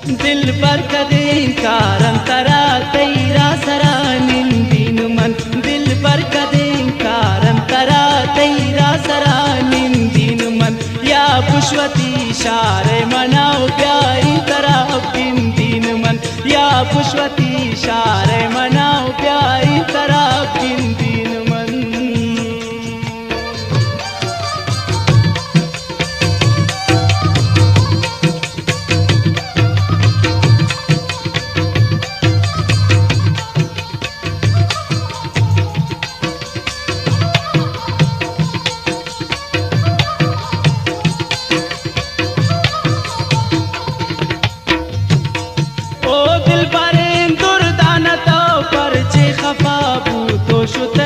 دلبر کدیں کارم ترا تئی را سرا نندین من، دلبر کدیں کارم ترا تئی را سرا نندین من، یا بشوتی شار منا و بیائی ترا گندین من، یا بشوتی شار منا و بیائی ترا گندین من۔ او دلبریں دردانہ تو پرچے خفا بوت و شت